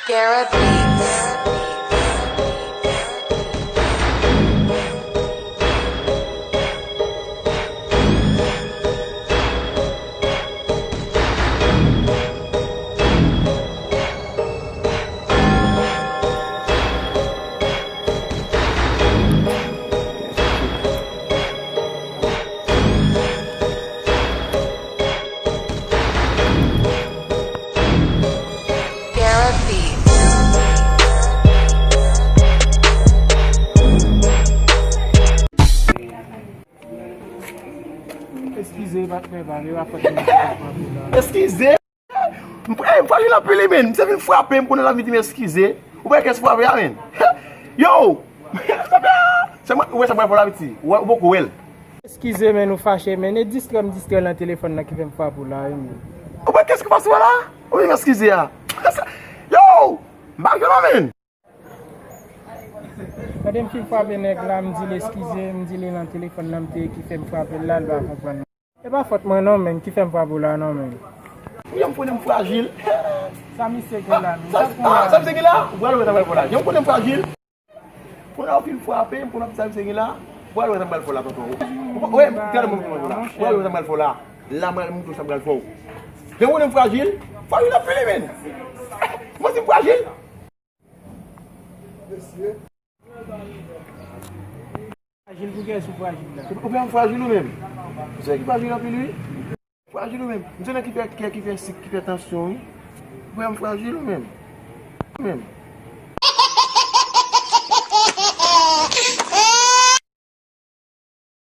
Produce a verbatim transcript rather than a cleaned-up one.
Kara Beats. Kara Beats. Eskize, patnè, pa gen rapò de mwen ki pa pran pou la. Eskize! M, ey, m frajil anpil, wi, men. Misye vin frape m, kounye a l ap vin di m eskize. Ou pa wè kès frape a, men? Yo! Frape a! Se mwen, ou wè sa m pral fè w la, piti? Ou wè, ou poko wè l. Eskize, men, ou fache, men. E distrè m distrè l nan telefòn nan ki fè m frape w la, wi, men. Ou pa wè kès ki pase w la? Ou vin eskize a. Yo! M pa vle non, men. Tande m fin frape nèg la, m di l eskize, m di l e nan telefòn nan m te ye ki fè m frape l la, l pa konprann. E pa fòt mwen non, men, ki fè m frape w la non, men. Jan m konnen m frajil. Sa misye gen la, men? Sa, sa, ah, sa misye gen la? Ou pral wè sa m pral fè w la. Jan m konnen m frajil. Kounye a w fin frape m, kounye a w ap di sa misye gen la. Ou pral wè sa m pral fè w la, tonton. Ou, ou, ou, gade mwen, mwen, mwen la. Ou pral wè sa m pral fè w la. La, mwen, mwen, sa m pral fè w. Jan m konnen m frajil. Frajil anpil, men. Mwen di m frajil. Frajil pou kiyès ou frajil la? Ou pa frajil ou menm? Misye ki frajil anpil, wi. Frajil ou menm? Misye nan ki fè kè, ki fè sik, ki fè tansyon, wi. Ou pa frajil ou menm? Ou menm?